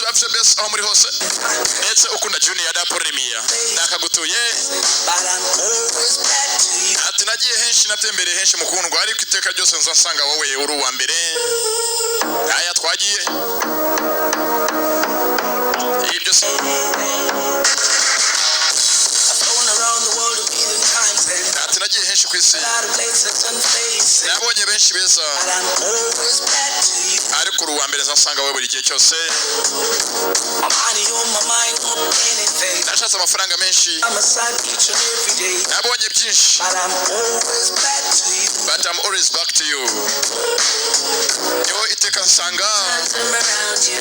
Bakunzi ba FBS aho muri hose, ndetse ukunda Junior da Premier, ndakagutuye. But I'm always back to you. Ati nagiye henshi, natembereye henshi mukundwa, ariko iteka ryose nzasanga wowe uri uwa mbere. Aya twagiye ibyo si. I've flown around the world a million times and Ati nagiye henshi ku isi, a lot of places and faces. nabonye benshi beza, But I'm always back to you. ariko uri uwa mbere, nzasanga wowe buri gihe cyose. My money on my mind, more anything. Nashatse amafaranga menshi, I'm a son each and every day. nabonye byinshi, But I'm always back to you. but I'm always back to you. Niho iteka nsanga. I'm around you,